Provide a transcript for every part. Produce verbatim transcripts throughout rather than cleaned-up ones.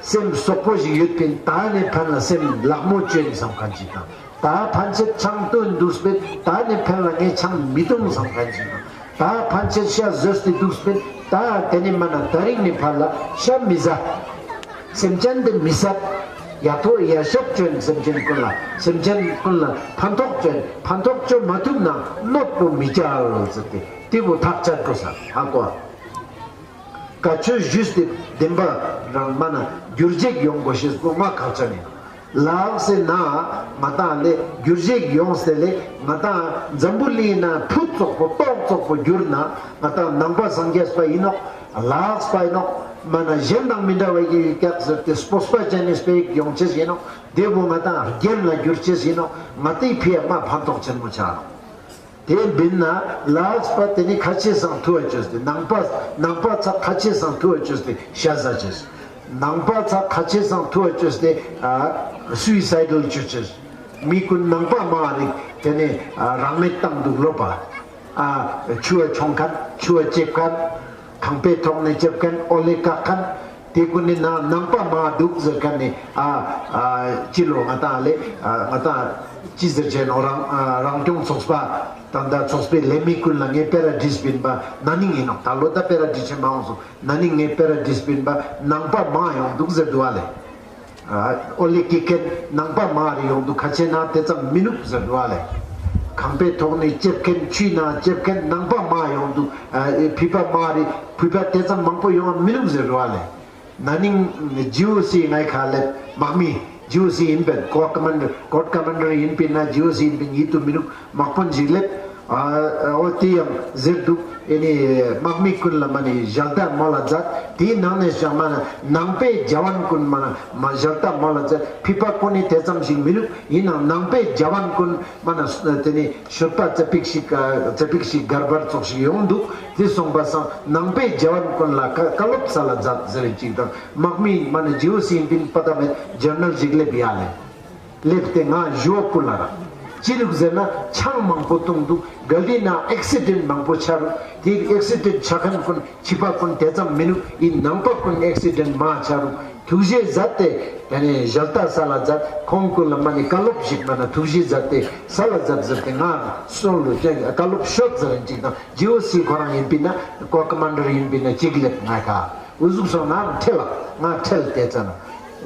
སེམས་སོག་པོ་ཞིག་ཡོད་པིན། ད་ནེ་ཕན་ལ་སེམས་ལག་མོ་ཅོ་ཨིན་སམ་ཁན་ཅིག་དང་། ད་ཕན་ཆད་ཆང་ཏོན་དུག་པིན། ད་ནེ་ཕན་ལ་ངས་ཆང་མི་ཏོང་སམ་ཁན་ཅིག་དང་། ད་ཕན་ཆད་ཤ་ཟོས་ཏེ་དུག་པིན། ད་ཏེ་ནེ་མ་ན་ད་རིང་ནེ་ཕན་ལ་ཤ་མི་ཟ། སེམས་ཅན་ཏེ་མི་སད། ཡ་ཐོ་ཡ་ཤབ་ཅོ་ཨིན་སེམས་ཅན་ཀུན་ལ། སེམས་ཅན་ཀུན་ལ་ཕན་ཐོགས་ཅོ་ཨིན། ཕན་ཐོགས་ཅོ་མ་ཐུབ་ན་གནོད་པོ་མི་ཅལ་ཟེར་ཏེ་ཏེ་བོ་ཐག་ཅད་གོས་ས་ཧ་གོ། བཀའ་ཆོས་ཞུས་ཏེ་བདེན་པ་རང་མ་ན་འགྱུར་བྱེད་ཡོང་གོས་ཤེས་པོ་མ་ཁག་ཅན་ཨིན། ལགས་སེ་ན་ང་ཏང་ལེ་འགྱུར་བྱེད་ཡོངས་ཏེ་ལེ་ང་ཏང་འཛམ་བུ་གླིང་ན་ཕུ་ཙོག་པོ་ཏོག་ཙོག་པོ་འགྱུར་ན་ང་ཏང་ནང་པ་སངས་རྒྱས་པ་ཨིན་ནོག། ལགས་པ་ཨིན་ནོག། མ་ན་གཞན་དང་མི་འདྲ་བ་ཡི་ཀྱག་ཟེར་ཏེ་སྤོབས་པ་ཅན་ནི་སྤེ་ཡོང་ཅེས་ཨིན་ནོག། ཏེ་བོ་ང་ཏང་རྒྱན་ལ་འགྱུར་ཅེས་ཨིན་ནོག། ང་ཏི་ཕི་ཡ་མ་ཕན་ཐོགས་ཆེན་མོ་ཆ་ནོག། ཏེ་བིན་ན་ལགས་པ་ཏེ་ནི་ཁ་ཆེ་སང་ཐུ་བ་ཅོས་ཏེ་ནང་པ་ནང་པ་ཚ་ཁ་ཆེ་སང་ཐུ་བ་ཅོས་ཏེ་ཤ་ཟ་ཅེས། ནང་པ་ཚ་ཁ་ཆེ་སང་ཐུ་བ་ཅོས་ཏེ་ཨ་སུའི་སའི་ཌལ་ཅོ་ཅེས། མི་ཀུན་ནང་པ་མ་རིག་ཏེ་ནེ་ཨ་རང་མེད་བཏང་དུག་ལོ་པ། ཨ་ཆུ་བ་ཆོང་ཁན་ཆུ་བ་ཅེབ་ཁན། ཁང་པའི་ཐོག་ནེ་ཅེབ་ཁན་ཨོ་ལེ་ཀག་ཁན། ཏེ་ཀུན་ནི་ནང་ནང་པ་མ་དུག་ཟེར་ཁན་ནི་ཨ་ཨ་ཅི་ལོ་ང་ཏང་ལེ་ཨ་ང་ཏང་ཅི་ཟེར་ཅེས་ནོག། རང་ཨ་རང་སྐྱོང་ཚོགས་པ་དང་ད་ཚོགས་པའི་ལས་མི་ཀུན་ལ་ངས་པེ་ར་དྲིས་པིན་པ་ན་ནིང་ཨིན་ནོག། ད་ལོ་ད་པེ་ར་དྲིས་ཆེ་མ་འོང་སོང་། ན་ནིང་ངས་པེ་ར་དྲིས་པིན་པ་ནང་པ་མ་ཡོང་དུག་ཟེར་དུག་ཨ་ལེ། ཨ་ཨོ་ལེ་ཀེ་ཁན་ནང་པ་མ་རེ་ཡོང་དུག། ཁ་ཆེ་ན་ཏེ་ཙམ་མི་ནུག་ཟེར་དུག་ཨ་ལེ། ཁང་པའི་ཐོག་ནེ་ཅེབ་ཁན་ཆུའི་ནང་ཅེབ་ཁན་ནང་པ་མ་ཡོང་དུག། ཨ་ཕི་པ་མ་རེ་ཕི་པ་ཏེ་ཙམ་མང་པོ་ཡོང་མི་ནུག་ཟེར་དུག་ཨ་ལེ། ན་ནིང་ཇི་ཨོ་སི་ངའི་ཁ་ལེབ་དམག་མི་ཇི་ཨོ་སི་ཨིན་པིན། ཀོར་ཀ་མན་ཌར་ཀོར་ཀ་མན་ཌར་ཨིན་པིན་ན་ཇི་ཨོ་སི་ཨིན་པིན་ཡིད་དུ་མི་ནུག། དམག་དཔོན་ཞིག་ལེབ། ཨ་ཨོ་ཏེ་ཡང་ཟེར་དུག། ཨེ་ནི་དམག་མི་ཀུན་ལ་མ་ནི་ཞལ་ཏ་མོལ་ལ་མཛད། ཏེའི་ནང་ནེ་ཞག་མ་ན་ནང་པའི་ཇ་ཝན་ཀུན་མ་ན་མ་ཞལ་ཏ་མོལ་ལ་མཛད། ཕི་པ་ཀུན་ནི་ཏེ་ཙམ་ཞིག་མི་ནུག། ཨིན་ནའང་ནང་པའི་ཇ་ཝན་ཀུན་མ་ན་ཏེ་ནི་ཤོད་པ་ཙ་པིག་ཞིག་ཨ་ཙ་པིག་ཞིག་གར་བར་ཙོགས་ཞིག་ཡོང་དུག། ཏེ་སོང་པ་སང་ནང་པའི་ཇ་ཝན་ཀུན་ལ་བཀའ་བཀའ་སློབ་སལ་ལ་མཛད་ཟེར་ཅིག་དང་དམག་མི་མ་ན་ཇི་ཨོ་སི་ཨིན་པིན་པ་ད་མེད་ཇར་ནལ་ཞིག་ལེབ་ཡ་ལེ། ལེབས་ཏེ་ང་ཞུ་བ་ཕུལ་ལ་རག། ཅི་རུག་ཟེར་ན་ཆང་མང་པོ་བཏུང་དུག། གལ་ཏེ་ན་ཨེག་སི་ཌེན་མང་པོ་ཆ་རུག། ཏེ་ཨེག་སི་ཌེན་ཆ་ཁན་ཀུན་ཕྱི་པ་ཀུན་ཏེ་ཙམ་མི་ནུག། ཨིན་ནང་པ་ཀུན་ཨེག་སི་ཌེན་མ་ཆ་རུག། ཐུགས་རྗེ་མཛད་དེ་ཏེ་ནེ་ཞལ་ཏ་སལ་ལ་མཛད། ཁོང་ཀུན་ལ་མ་ནི་བཀའ་སློབ་ཞིག་མ་ན་ཐུགས་རྗེ་མཛད་དེ་སལ་ལ་མཛད་ཟེར་ཏེ་ང་སོང་ལོ་ཅེ་བཀའ་སློབ་ཤོད་ཟེར་ཅིག་དང་ཇི་ཨོ་སི་ཁོ་རང་ཨིན་པིན་ན་ཀོར་ཀ་མན་ཌར་ཨིན་པིན་ན་ཅིག་ལེབ་ང་ཁ། འུ་ཟུག་སོང་ན་ཁྲེལ་ལ་ང་ཁྲེལ་ཏེ་ཙ་ན།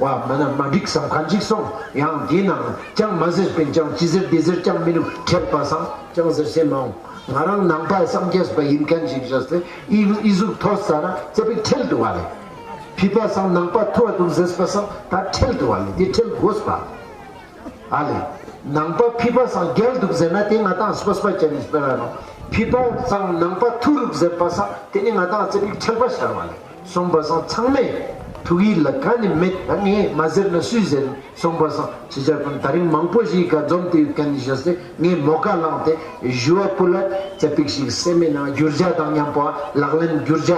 ཝ་མ་ན་མ་འགྲིག་སམ་ཁན་ཅིག་སོང་། ཡང་ཏེའི་ནང་ཅང་མ་ཟེར་པིན་ཅང་ཅི་ཟེར་ཏེ་ཟེར་ཅང་མི་ནུག། ཁྲེལ་པ་སང་ཅང་ཟེར་སེ་མ་འོང་། ང་རང་ནང་པ་སངས་རྒྱས་པ་ཨིན་ཁན་ཅིག་ཞག་སྟེ་ཨི་ཨི་ཟུག་ཐོས་ས་ན་ཙ་པིག་ཁྲེལ་དུག་པ་ལེ། ཕི་པ་སང་ནང་པ་ཐུ་བ་དུག་ཟེར་པ་སང་ད་ཁྲེལ་དུག་པ་ལེ། ཏེ་ཁྲེལ་གོས་པ། ཨ་ལེ། ནང་པ་ཕི་པ་སང་རྒྱལ་དུག་ཟེར་ན་ཏེ་ང་ཏང་སྤོབས་པ་ཅན་ནི་སྤེ་ར་ནོག། ཕི་པ་སང་ནང་པ་ཐུ་རུག་ཟེར་པ་སང་ཏེ་ནི་ང་ཏང་ཙ་པིག་ཁྲེལ་པ་ཤར་བ་ལེ། སོང་པ་སང་ཚང་མས་ཐུགས་ཡིད་ལ་ག་ནི་མེད་ད་ངས་མ་ཟེར་ན་སུས་ཟེར། སོང་པ་སང་ཅི་ཅར་ཀུན་ད་རིང་མང་པོ་ཞིག་ག་འཛོམས་ཏེ་ཡོད་ཁན་ནི་ཞག་སྟེ་ངས་མོ་ཀ་ལངས་ཏེ་ཞུ་བ་ཕུལ་ལ་ཙ་པིག་ཞིག་སེམས་མི་ནང་འགྱུར་བྱ་དང་ཉམ་པོ་ལག་ལེན་འགྱུར་བྱ།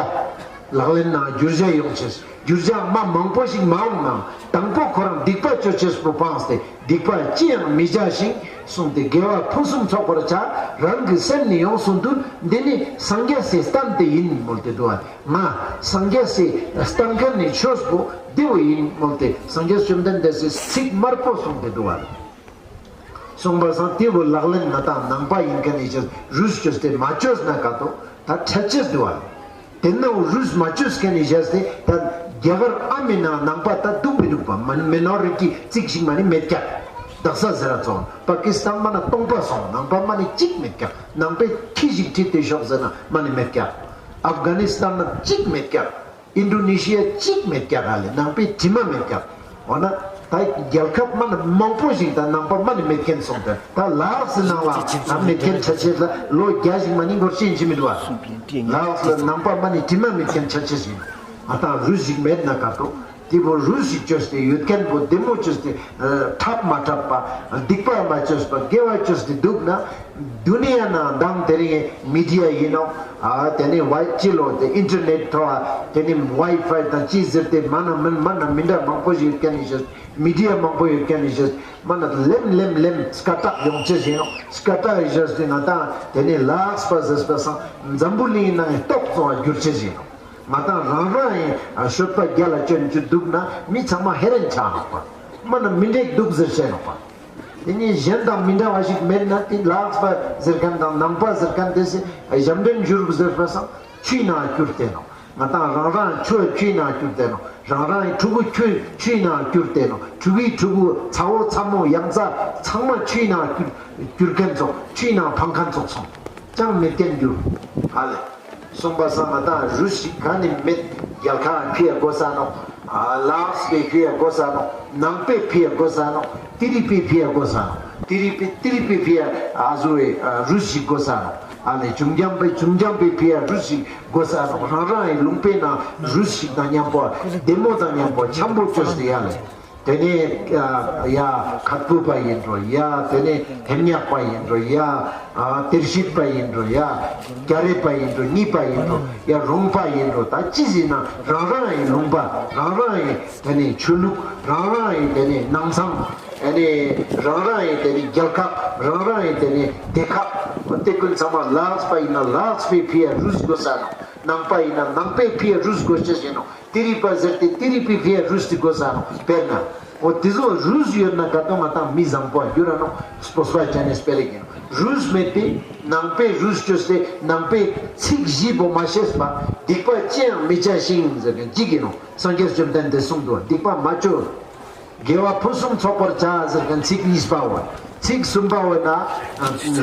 ལག་ལེན་ནང་འགྱུར་བྱ་ཡོང་ཅེས། འགྱུར་བྱ་མ་མང་པོ་ཞིག་མ་འོང་ནའང་དང་པོ་ཁོ་རང་སྡིག་པ་ཅོ་ཅེས་པོ་སྤངས་ཏེ་སྡིག་པ་ཅི་ཡང་མི་བྱ་ཞིང་གསུངས་ཏེ་དགེ་བ་ཕུན་སུམ་ཚོགས་པར་བྱ། རང་གི་སེམས་ནི་ཡོངས་སུ་འདུལ། འདི་ནི་སངས་རྒྱས་སི་བསྟན་པ་ཨིན་མོལ་ཏེ་དུག་པ། ང་སངས་རྒྱས་སི་བསྟན་ཁན་ནི་ཆོས་པོ་འདི་བོ་ཨིན་མོལ་ཏེ་སངས་རྒྱས་བཅོམ་ལྡན་འདས་སི་ཚིག་དམར་པོ་གསུངས་ཏེ་དུག་པ། སོང་པ་སང་ཏེ་བོ་ལག་ལེན་ང་ཏང་ནང་པ་ཨིན་ཁན་ནི་ཞག་རུས་ཅོས་ཏེ་མ་ཅོས་ན་ཀ་ཏོ་ད་ཁྲེལ་ཅེས་དུག་པ། ཏེ་ནེ་རུས་མ་ཅོས་ཁན་ནི་ཞག་སྟེ་ད་རྒྱ་གར་ཨ་མི་ནང་ནང་པ་ད་དུག་མི་དུག་པ། མ་མི་ནོ་རི་ཊི་ཙིག་ཞིག་མ་ནི་མེད་ཀྱག། དག་ས་ཟེར་ར་ཙོགས་པ་ཀི་སི་ཐན་མ་ན་སྟོང་པ་སོང་། ནང་པ་མ་ནི་ཅིག་མེད་ཀྱག། ནང་པའི་ཁྱི་ཞིག་ཁྲིད་དེ་ཤོག་ཟེར་ན་མ་ནི་མེད་ཀྱག། ཨབ་གྷ་ནི་སི་ཐན་ན་ཅིག་མེད་ཀྱག། ཨིན་ཌོ་ནེ་ཤི་ཡ་ཅིག་མེད་ཀྱག་ཧ་ལེ། ནང་པའི་དྲི་མ་མེད་ཀྱག། འོ་ན་ད་རྒྱལ་ཁབ་མ་ན་མང་པོ་ཞིག་ད་ནང་པ་མ་ནི་མེད་ཁན་སོང་སྟེ་ད་ལགས་སི་ནང་ལ་ད་མེད་ཁན་ཆ་ཅེས་ལ་ལོ་བརྒྱ་ཞིག་མ་ནི་འགོར་ཅེས་ཨིན་ཅི་མི་དུག་པ། ལགས་སི་ནང་པ་མ་ནི་དྲི་མ་མེད་ཁན་ཆ་ཅེས་ཨིན། ང་ཏང་རུས་ཞིག་མེད་ན་ཀ་ཏོ། དེ་བོ་རུས་ཤིག་བཅོས་ཏེ་ཡོད་མཁན་བོ་བདེ་མོ་བཅོས་ཏེ་འཁྲབ་མ་འཁྲབ་པ་སྡིག་པ་མ་བཅོས་པ་དགེ་བ་བཅོས་ཏེ་འདུག་ན། དུ་ནི་ཡ་ན་མདང་དེ་རིང་མི་ཌི་ཡ་ཡིན་ནོག་ཨ་དེ་ནི་ཝའི་ཅི་ལོ་དེ་ཨིན་ཊར་ནེཊ་ཐོག་དེ་ནི་ཝའི་ཕའི་དང་ཅི་ཟེར་ཏེ་མ་ན་མི་མ་ན་མི་འདྲ་མང་པོ་ཞིག་ཡོད་མཁན་ཡིན་ཤེས། མི་ཌི་ཡ་མང་པོ་ཡོད་མཁན་ཡིན་ཤེས། མ་ན་ལེམ་ལེམ་ལེམ་སྐད་གྲགས་ཡོང་ཅེས་ཡིན་ནོག་སྐད་གྲགས་ཡིན་ཤེས་ཏེ་ང་དང་དེ་ནི་ལགས་པ་ཟེར་པ་སང་འཛམ་བུ་གླིང་ནང་ཏོག་ཙམ་འགྱུར་ཅེས་ཡིན་ནོག་ང་དང་རང་རང་ཡིན་ཨ་སྤྱོད་པ་རྒྱལ་ལ་ཅོན་ཅུ་འདུག་ན་མི་ཚང་མ་ཧེ་རན་ཆ་ནོག་པ། མ་ན་མི་འགྲིག་འདུག་ཟེར་ཤེས་ནོག་པ། དེ་ནི་གཞན་དང་མི་འདྲ་བ་ཞིག་མེད་ན་དེ་ལགས་པ་ཟེར་མཁན་དང་ནང་པ་ཟེར་མཁན་དེ་སི་ཞབས་འདྲེན་ཞུ་རུག་ཟེར་པ་སང་ཆུའི་ནང་གྱུར་ཏེ་ནོག་ང་དང་རང་རང་ཆུ་ཆུའི་ནང་གྱུར་ཏེ་ནོག་རང་རང་ཕྲུ་གུ་ཆུ་ཆུའི་ནང་གྱུར་ཏེ་ནོག་ཕྲུ་གུའི་ཕྲུ་གུ་ཚ་བོ་ཚ་མོ་ཡང་ཚ་ཚང་མ་ཆུའི་ནང་གྱུར་གྱུར་མཁན་ཙོགས་ཆུའི་ནང་ཕང་མཁན་ཙོགས་སོང་ཅང་མེད་མཁན་འགྱུར། ཧ་ལེ། གསུངས་པ་སང་ང་དང་རུས་ཤིག་ག་ནི་མེད་རྒྱལ་ཁ་ཕི་ཡ་དགོས་ས་ནོག་ལགས་པའི་ཕི་ཡ་དགོས་ས་ནོག་ནང་པའི་ཕི་ཡ་དགོས་ས་ནོག་ཏི་རི་པའི་ཕི་ཡ་དགོས་ས་ནོག་ཏི་རི་པའི་ཏི་རི་པའི་ཕི་ཡ་ཨ་ཟུ་བའི་རུས་ཤིག་དགོས་ས་ནོག་ཨ་ནི་བྱུང་རྐྱང་པའི་བྱུང་རྐྱང་པའི་ཕི་ཡ་རུས་ཤིག་དགོས་ས་ནོག་རང་རང་ཡི་ལུང་པའི་ནང་རུས་ཤིག་དང་མཉམ་པོ་བདེ་མོ་དང་མཉམ་པོ་འཆམ་པོ་བཅོས་ཏེ་ཡ་ལེ། དེ་ནས་ཡ་ཁ་སྤུ་པ་ཡིན་འགྲོ་ཡ། དེ་ནས་ཐེམ་ཉག་པ་ཡིན་འགྲོ་ཡ། ཨ་གཏེར་ཤིད་པ་ཡིན་འགྲོ་ཡ། རྒྱ་རས་པ་ཡིན་འགྲོ་གཉིས་པ་ཡིན་འགྲོ་ཡ། རོང་པ་ཡིན་འགྲོ་ད་ཅི་ཟེར་ན་རང་རང་ཡི་ལུང་པ་རང་རང་ཡི་དེ་ནས་ཆོས་ལུགས་རང་རང་ཡི་དེ་ནས་ནང་ཚང་། དེ་ནས་རང་རང་ཡི་དེ་ནས་རྒྱལ་ཁབ་རང་རང་ཡི་དེ་ནས་སྡེ་ཁག་དེ་ཀུན་ཚང་མ་ལགས་པ་ཡིན་ན་ལགས་པའི་ཕི་ཡ་རུས་དགོས་ས་ནོག་ནང་པ་ཡིན་ན་ནང་པའི་ཕི་ཡ་རུས་དགོས་ཤེས་ཡིན་ནོག་ཏི་རི་པ་ཟེར་ཏེ་ཏི་རི་པའི་ཕི་ཡ་རུས་ཏེ་དགོས་ས་ནོག་དཔེར་ན། འོ་དེ་ཚོ་རུས་ཡོད་ན་ག་ཏོ་ང་དང་མི་བཟང་པོ་འགྱུར་ར་ནོག་སྤོབས་པ་ཅན་ནི་སྤེ་ར་ཡིན་ནོག་རུས་མེད་པའི་ནང་པའི་རུས་བཅོས་ཏེ་ནང་པའི་ཚིག་བཞི་པོ་མ་ཤེས་པ་སྡིག་པ་ཅི་ཡང་མི་བྱ་ཞིང་ཟེར་ནས་ཅིག་ཡིན་ནོག་སངས་རྒྱས་བཅོམ་ལྡན་འདས་གསུངས་འདུག་སྡིག་པ་མ་བཅོ། དགེ་བ་ཕུན་སུམ་ཚོགས་པར་བྱ་ཟེར་མཁན་ཚིག་གཉིས་པ་བོ། ཚིག་གསུམ་པ་བོ་ན།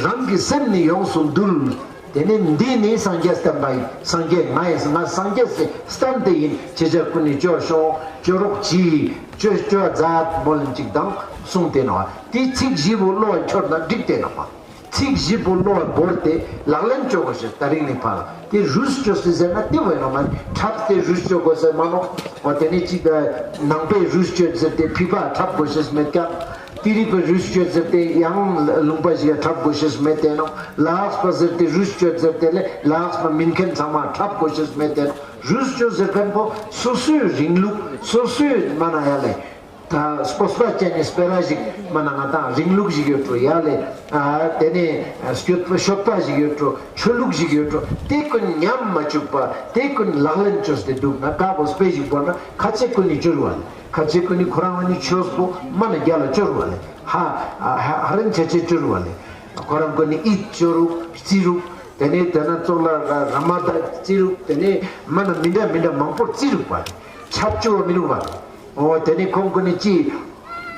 རང་གི་སེམས་ནི་ཡོངས་སུ་འདུལ། དེ་ནས་འདི་ནི་སངས་རྒྱས་བསྟན་པ་ཡིན། སངས་རྒྱས་ང་ཡིན། ང་སངས་རྒྱས་སི་བསྟན་ཏེ་ཡིན། ཁྱེད་ཅག་ཀུན་ནི་བཅོ་ཤོག་བཅོ་རོགས་གྱིས། བཅོ་བཅོ་མཛད་མོལ་ཅིག་དང་གསུངས་ཏེ་ནོག་དེ་ཚིག་བཞི་པོ་བློ་འཁྱོར་ན་འགྲིག་སྟེ་ནོག་ཚིག་བཞི་པོ་བློ་བོར་ཏེ་ལག་ལེན་བཅོ་དགོས་ཤེས་ད་རིང་ནས་ཕར། དེ་རུས་བཅོས་ཏེ་ཟེར་ན་དེ་བས་ན་མ་འཁྲབ་སྟེ་རུས་བཅོ་དགོས་ཟེར་མ་ནོག་འོ་དེ་ནས་ཅིག་ནང་པའི་རུས་བཅོས་ཟེར་ཏེ་ཕི་པ་འཁྲབ་དགོས་ཤེས་མེད་ཀྱང་། ཏི་རི་པའི་རུས་བཅོས་ཟེར་ཏེ་ཡང་ལུང་པ་ཞིག་འཁྲབ་དགོས་ཤེས་མེད་དེ་ནོག་ལགས་པ་ཟེར་ཏེ་རུས་བཅོས་ཟེར་ཏེ་ལས་ལགས་པ་མིན་མཁན་ཚང་མ་འཁྲབ་དགོས་ཤེས་མེད་དེ་ནོག་རུས་བཅོས་ཟེར་མཁན་པོ་སོ་སོའི་རིང་ལུགས་སོ་སོའི་མ་ན་ཡ་ལས། ད་སྤོབས་པ་ཅན་ནི་སྤེ་ར་ཞིག་མ་ན་ང་དང་རིང་ལུགས་ཞིག་ཡོད་འགྲོ་ཡ་ལེ། ཨ་དེ་ནས་སྤྱོད་པ་སྤྱོད་པ་ཞིག་ཡོད་འགྲོ་ཆོས་ལུགས་ཞིག་ཡོད་འགྲོ་དེ་ཀུན་ཉམས་མ་བཅུག་པ་དེ་ཀུན་ལག་ལེན་བཅོས་ཏེ་འདུག་ན་ཀ་བོ་སྤེ་ཞིག་བོར་ན་ཁ་ཆེ་ཀུན་ནི་བཅོ་རུ་བ་ལེ། ཁ་ཆེ་ཀུན་ནི་ཁོ་རང་བ་ནི་ཆོས་པོ་མ་ན་རྒྱ་ལ་བཅོ་རུ་བ་ལེ། ཧ་ཧ་ཧ་རན་ཆ་ཆེ་བཅོ་རུ་བ་ལེ། ཁོ་རང་ཀུན་ནི་ཨིད་བཅོ་རུ་རྩི་རུ་དེ་ནས་དེ་ན་ཙོག་ལ་ར་མ་ད་རྩི་རུ་དེ་ནས་མ་ན་མི་འདྲ་མི་འདྲ་མང་པོ་རྩི་རུ་བ་ལེ། ཆབ་བཅོ་བ་མི་རུ་བ་ལེ། འོ་དེ་ནས་ཁོང་ཀུན་ནི་ཅི།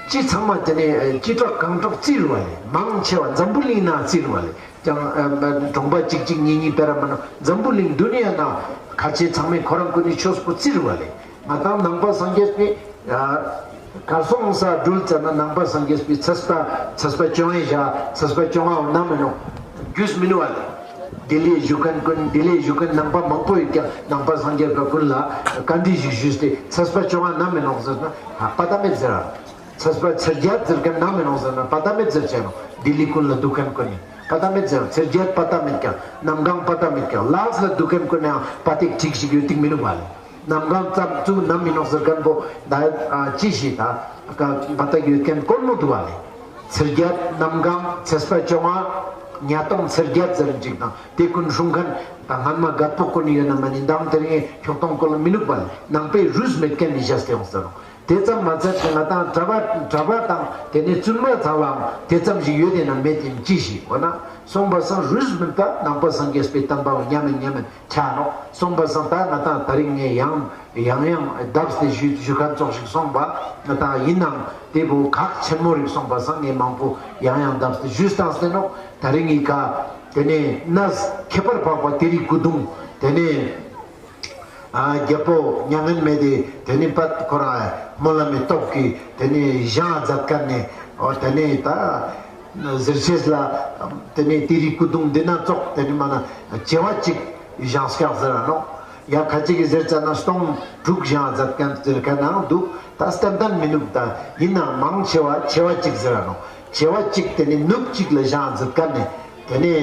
ཅི་ཚང་མ་དེ་ནས་ཅི་དྲག་གང་དྲག་རྩི་རུ་བ་ལེ། མང་ཆེ་བ་འཛམ་བུ་གླིང་ན་རྩི་རུ་བ་ལེ། ཀྱང་ཨ་གྲོང་པ་གཅིག་གཅིག་གཉིས་གཉིས་སྤེ་ར་མ་ནོག་འཛམ་བུ་གླིང་དུ་ནི་ཡ་ན་ཁ་ཆེ་ཚང་མས་ཁོ་རང་ཀུན་ནི་ཆོས་པོ་རྩི་རུ་བ་ལེ། ང་དང་ནང་པ་སངས་རྒྱས་པའི་ཨ་གར་སོང་ས་འགྲུལ་ཙ་ན་ནང་པ་སངས་རྒྱས་པའི་ཚེས་པ་ཚེས་པ་བཅོ་ལྔའི་ཞག་ཚེས་པ་བཅོ་ལྔ་བོ་ན་མི་ནོག་རྒྱུས་མི་ནུ་བ་ལེ། ལྡི་ལི་བཞུགས་མཁན་ཀུན་ལྡི་ལི་བཞུགས་མཁན་ནང་པ་མང་པོ་ཡོད་ཀྱང་ནང་པ་སངས་རྒྱས་པ་ཀུན་ལ་བཀའ་འདྲི་ཞིག་ཞུས་ཏེ་ཚེས་པ་བཅོ་ལྔ་ན་མི་ནོག་ཟེར་ན་ཧ་པ་ཏ་མེད་ཟེར། ཚེས་པ་ཚེས་བརྒྱད་ཟེར་མཁན་ན་མི་ནོག་ཟེར་ན་པ་ཏ་མེད་ཟེར་ཆེ་ནོག་ལྡི་ལི་ཀུན་ལ་འདུག་མཁན་ཀུན་ནི་པ་ཏ་མེད་ཟེར། ཚེས་བརྒྱད་པ་ཏ་མེད་ཀྱང་གནམ་གང་པ་ཏ་མེད་ཀྱང་ལགས་ལ་འདུག་མཁན་ཀུན་ནའང་པ་ཏིག་ཁྲིག་ཞིག་ཡོད་ཏིག་མི་ནུག་བ་ལེ། གནམ་གང་ཙམ་ཙུག་ན་མི་ནོག་ཟེར་མཁན་པོ་ད་ཅི་ཞིག་ད་པ་ཏིག་ཡོད་མཁན་ཀུན་མོ་འདུག་བ་ལེ། ཚེས་བརྒྱད་གནམ་གང་ཚེས་པ་བཅོ་ལྔ་ཉ་སྟོང་ཚེས་བརྒྱད་ཟེར་ཅིག་དང་དེ་ཀུན་སྲུང་མཁན་དང་སྔན་མ་རྒད་པོ་ཀུན་ཡོད་ན་མ་ནི་མདང་དེ་རིང་ཁྱོག་སྟོང་ཀུན་ལ་མི་ནུག་བ་ལེ། ནང་པའི་རུས་མེད་མཁན་ནི་བཞག་སྟེ་ཡོང་ཟེར་ནོག་དེ་ཙམ་མ་ཚད་དེ་ང་དང་གྲྭ་པ་གྲྭ་པ་དང་དེ་ནས་བཙུན་མ་ཚང་ལའང་དེ་ཙམ་ཞིག་ཡོད་དེ་ན་མེད་དེ་ཅི་ཞིག་འོ་ན་སོང་པ་སང་རུས་མེད་པ་ནང་པ་སངས་རྒྱས་པའི་བསྟན་པ་བོ་ཉམས་མེད་ཉམས་མེད་ཆ་ནོག་སོང་པ་སང་ད་ང་དང་དེ་རིང་ངས་ཡང་ཡང་ཡང་བརྡབས་ཏེ་ཞུ་ཞུ་མཁན་ཙོགས་ཞིག་སོང་པ་ང་དང་ཡིན་ནའང་དེ་བོ་ཁག་ཆེན་མོ་རིག་སོང་པ་སང་ངས་མང་པོ་ཡང་ཡང་བརྡབས་ཏེ་ཞུས་བཏང་སྟེ་ནོག་དེ་རིང་ངི་ཀ་དེ་ནས་གནས་ཁྱད་པར་འཕགས་པ་ཏེ་རི་སྐུ་གདུང་དེ་ནས། ཨ་རྒྱལ་པོ་མྱ་ངན་མེད་དེ་དེ་ནི་པད་ཁོ་རང་སྨོན་ལམ་མི་སྟོབས་ཀྱིས་དེ་ནི་བཞེངས་མཛད་མཁན་ནི་འོ་དེ་ནི་ད་གཟིར་ཆེས་ལ་དེ་ནི་ཏེ་རི་སྐུ་གདུང་འདི་ན་ཙོགས་དེ་ནི་མ་ན་བྱེ་བ་གཅིག་བཞེངས་སྐྱག་ཟེར་ར་ནོག་ཡ་ཁ་ཅིག་གི་ཟེར་ཙ་ན་སྟོང་དྲུག་བཞེངས་མཛད་མཁན་ཟེར་མཁན་ནང་འདུག། ད་ཏན་ཏན་མི་ནུག། ད་ཡིན་ནའང་མང་ཆེ་བ་ཆེ་བ་གཅིག་ཟེར་ར་ནོག། ཆེ་བ་གཅིག་དེ་ནི་ནུབ་གཅིག་ལ་བཞེངས་མཛད་མཁན་ནི། དེ་ནི་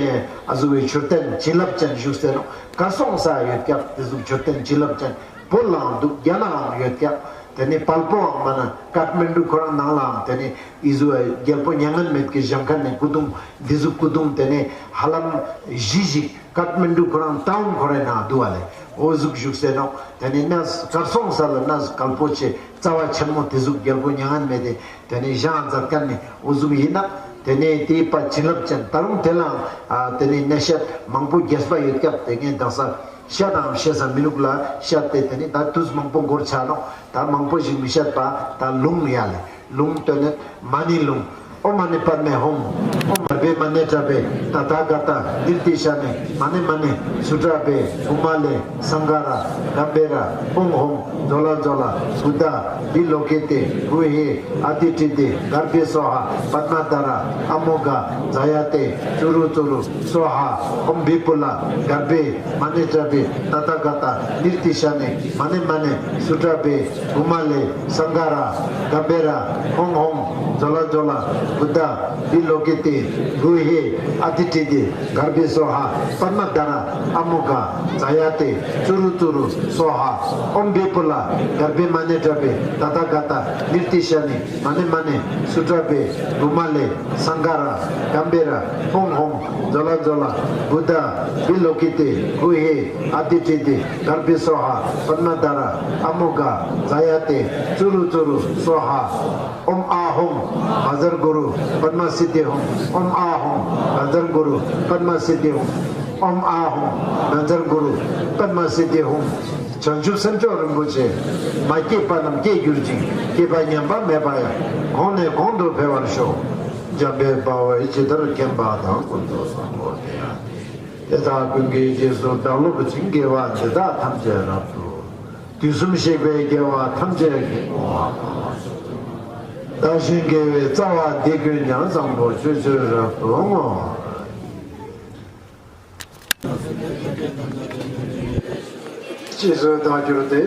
ཨ་ཟུག་པའི་མཆོད་རྟེན་བྱིན་རླབས་ཅན་བཞུགས་སེ་ནོག། གར་སོང་ས་ཡོད་ཀྱག། དེ་ཟུག་མཆོད་རྟེན་བྱིན་རླབས་ཅན་བོད་ལའང་འདུག། རྒྱ་ནའང་ཡོད་ཀྱག། དེ་ནི་བལ་པོའང་མ་ན་ཀཏ་མན་ཌུ་ཁོ་རང་ནང་ལའང་དེ་ནི་ཨི་ཟུག་རྒྱལ་པོ་མྱ་ངན་མེད་ཀྱི་བཞེངས་མཁན་ནི་སྐུ་གདུང་འདི་ཟུག་སྐུ་གདུང་དེ་ནི་ཧ་ལམ་བཞི་ཞིག། ཀཏ་མན་ཌུ་ཁོ་རང་ཊའུན་ཁོ་རའི་ནང་འདུག་པ་ལེ། འོ་ཟུག་བཞུགས་སེ་ནོག། དེ་ནི་གནས་གར་སོང་ས་ལ་གནས་གལ་པོ་ཆེ་རྩ་བ་ཆེན་མོ་དེ་ཟུག་རྒྱལ་པོ་མྱ་ངན་མེད་དེ་དེ་ནི་བཞེངས་མཛད་མཁན་ནི་འོ་ཟུག་ཡིན་ན། དེ་ནི་དེའི་པ་བྱིན་རླབས་ཅན་ད་རུང་དེ་ལའང་ཨ་དེ་ནི་གནས་བཤད་མང་པོ་རྒྱས་པ་ཡོད་ཀྱག། དེ་ངས་དག་ས་བཤད་དང་བཤད་ས་མི་ནུག་ལ། བཤད་དེ་དེ་ནི་ད་དུས་མང་པོ་འགོར་ཆ་ནོག། ད་མང་པོ་ཞིག་མི་བཤད་པ། ད་ལུང་ཡ་ལེ། ལུང་སྟོན་ནི་མ་ཎི་ལུང་། ཨོཾ་མ་ཎི་པདྨེ་ཧཱུྃ། ཨོཾ་གརྦྷེ་མ་ཎི་པྲ་ཏཱིཿེ་ཏ་ཐཱ་ག་ཏ་ནི་ཏཱིཿཤ་ནེ་མ་ཎི་མ་ཎི་སུ་པྲ་ཏཱིཿེ་བྷཱུ་མ་ལེ་སཾ་ག་ར་གམྦྷི་ར་ཧཱུྃ་ཧཱུྃ་ཛྭ་ལ་ཛྭ་ལ་བུདྡྷ་བི་ལོ་ཀི་ཏེ་གུ་ཧེ་ཨ་ཏི་ཏྲི་ཏེ་གརྦྷེ་སྭཱ་ཧཱ། པདྨ་དྷ་ར་ཨ་མོ་གྷ་ཛ་ཡ་ཏེ་ཙུ་རུ་ཙུ་རུ་སྭཱ་ཧཱ། ཨོཾ་བི་པུ་ལ་གརྦྷེ་མ་ཎི་པྲ་ཏཱིཿེ་ཏ་ཐཱ་ག་ཏ་ནི་ཏཱིཿཤ་ནེ་མ་ཎི་མ་ཎི་སུ་པྲ་ཏཱིཿེ་བྷཱུ་མ་ལེ་སཾ་ག་ར་གམྦྷི་ར་ཧཱུྃ་ཧཱུྃ་ཛྭ་ལ་ཛྭ་ལ་བུདྡྷ་བི་ལོ་ཀི་ཏེ་གུ་ཧེ་ཨ་ཏི་ཏྲི་ཏེ་གརྦྷེ་སྭཱ་ཧཱ། པདྨ་དྷ་ར་ཨ་མོ་གྷ་ཛ་ཡ་ཏེ་ཙུ་རུ་ཙུ་རུ་སྭཱ་ཧཱ། ཨོཾ་བི་པུ་ལ་གརྦྷེ་མ་ཎི་པྲ་ཏཱིཿེ་ཏ་ཐཱ་ག་ཏ་ནི་ཏཱིཿཤ་ནེ་མ་ཎི་མ་ཎི་སུ་པྲ་ཏཱིཿེ་བྷཱུ་མ་ལེ་སཾ་ག་ར་གམྦྷི་ར་ཧཱུྃ་ཧཱུྃ་ཛྭ་ལ་ཛྭ་ལ་བུདྡྷ་བི་ལོ་ཀི་ཏེ་གུ་ཧེ་ཨ་ཏི་ཏྲི་ཏེ་གརྦྷེ་སྭཱ་ཧཱ། པདྨ་དྷ་ར་ཨ་མོ་གྷ་ཛ་ཡ་ཏེ་ཙུ་རུ་ཙུ་རུ་སྭཱ་ཧཱ། ཨོཾ་ཨཱཿཧཱུྃ་བཛྲ་གུ་རུ་པདྨ་སིདྡྷི་ཧཱུྃ། ཨོཾ་ཨཱཿཧཱུྃ་བཛྲ་གུ་རུ་པདྨ་སིདྡྷི་ཧཱུྃ། ཨོཾ་ཨཱཿཧཱུྃ་བཛྲ་གུ་རུ་པདྨ་སིདྡྷི་ཧཱུྃ། བྱང་ཆུབ་སེམས་མཆོག་རིན་པོ་ཆེ། མ་སྐྱེས་པ་རྣམས་སྐྱེས་གྱུར་ཅིང་། སྐྱེས་པ་ཉམས་པ་མེད་པ་ཡང་། གོང་ནས་གོང་དུ་འཕེལ་བར་ཤོག། འཇམ་དཔལ་དཔའ་བོས་ཇི་ལྟར་མཁྱེན་པ་དང་། ཀུན་ཏུ་བཟང་པོ་དེ་ཡང་དེ་ཡིན། དེ་དག་ཀུན་གྱི་རྗེས་སུ་བདག་སློབ་ཅིང་། དགེ་བ་འདི་དག་ཐམས་ཅད་རབ་ཏུ། དུས་གསུམ་གཤེགས་པའི་རྒྱལ་བ་ཐམས་ཅད་ཀྱིས། བདག་གཞན་དགེ་བའི་རྩ་བ་འདི་ཀུན་ཀྱང་། བཟང་པོ་སྤྱོད་ཕྱིར་རབ་ཏུ་བསྔོ། རྗེས་སུ་བདག་གྱུར་ཏེ།